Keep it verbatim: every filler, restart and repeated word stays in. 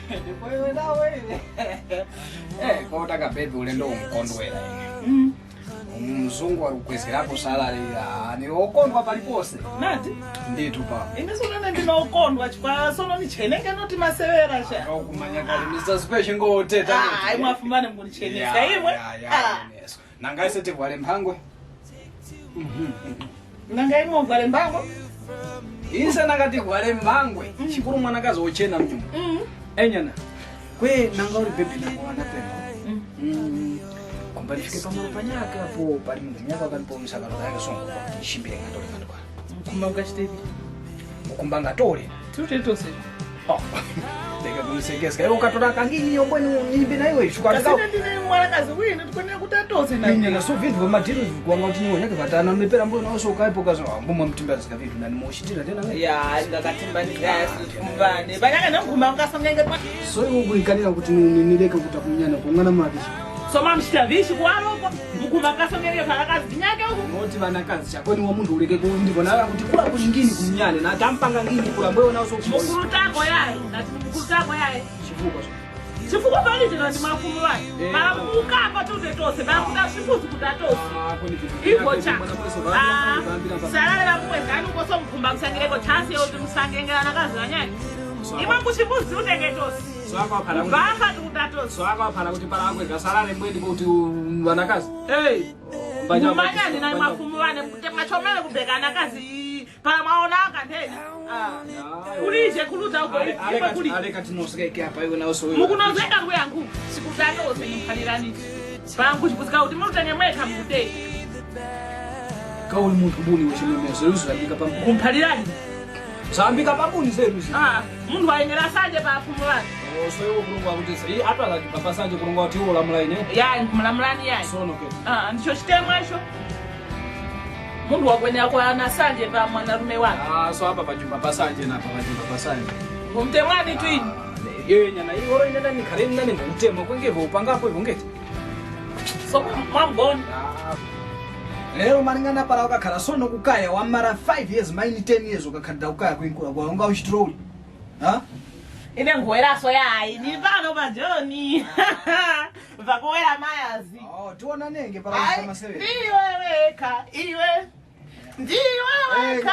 Ndipo iwe nawe iwe. Eh, kotaka baby ulendo umkondwera ine. Mm. Mzungu wali kukwezgerapo salary, ah, ni okondwa palipose. Nati? Ndithu pa. Ine sono ndinokondwa chifukwa sono nicheneke noti masewera cha. Ukumanya kale, Mister Special ngoteta. Ah, ayi mwafumane mkunichenesa imwe. Ya, ya, ah. Nanga ise tivwale mphangwe? Nanga imwe mvwale mphangwe? Ise nanga tivwale mphangwe. Mm. Chikuru mwanakazi wochena mnyuma. Mm. Enyana. Kwe nanga uli baby nanga wanapemba. Mm. Mm. Kumba ndifike pamalo panyaka apo pali munthu nyaka akanipomesa kalo kake songo kuti ishimbire ngatole mandwala. Mkumba ukachitepi? Mkumba ngatole. Tute tose. Oh. Ndeke kunisekeska. Iwe ukatora kangini yombo ni nimbe na iwe chikwatika. Kasina ndine mwanakazi wina tukwenera kuti atose na. Ine na so vintu vya madhiri kwanga kuti niwe nyake vatana mepera mbo na so kaipo kazo mbuma mtimba zika vintu na nimoshitira tena. Ya, ndakatimba ni ya kumbane. Banyaka na mkumba ukasongenge kwa. So iwe ukuikanira kuti ni- ni- nileke kuta kunyana kwa mwana mwakichi. Soma mshita vishi kuwaloko. Mkumba kasongenge para kazi nyake uku. Noti vanakazi chakoni wa mundu uleke ku ndipo nala kuti kula kuli ngini kunyane na tampanga ngini kula mbwe ona uso. Mukuru tako yayi, ngati mukuru tako yayi. Chifukwa so. Chifukwa pali chino ndi mafumu ŵake. Eh. Para mukamba tute tose, para kuta chifuzi kuta tose. Ah, kuni kitu. Ivo cha. Ah, salale la kumwe ngani uko so mkumba msangireko chance yo kuti msangengera na kazi wanyake. Imwe kuchifuzi utenge tose. So akwa para. Bamba tukuta tose. So akwa para kuti para akwe gasalale mbwe kuti u- vanakazi. Hey. Mumanyani na mafumu ŵane mkutemwa chomene kubeka na kazi para mwaona aka ndeni. Ah. Kulije kuluta uko ife kuli. Aleka tinosekeke apa iwe na uso wewe. Mukunozeka nguyangu sikutano ose muphalirani. Pangu chikuzika kuti mutenge mwekha mukuteka. Kauli munthu buni wechimemeza yusu zambika pa kumphalirani. Zambika pa buni zeru zi. Ah, munthu wayenera sanje pa afumu ŵake. Oh, so iwo kulungu akuti sa- i- apa la papa sanje kulungu kuti ulamula ine. Ya, mkulamulani ya. Sono ke. Ah, ndicho chitemwa icho. Munthu wakwenera kuwa na sanje pa mwanarume wake. Ah, so apa pajumba pasanje na apa pajumba pasanje. Ngumtemwani tu inu. Iyo nyana iyo ine ndani kare ndani ngumtemwa kwengevo upangapo ivo ngeti. So mwamgona. Ah. Lero malingana para wakakhala sono kukaya wamara five years maini ten years ukakhalira kukaya kuinkura kwa unga uchitiroli. Ha? Ine ngweraso yayi ni pano pa Joni. Vakuwera mayazi. Oh, tiona nenge para. Ndiwe weka iwe. Ndiwe weka.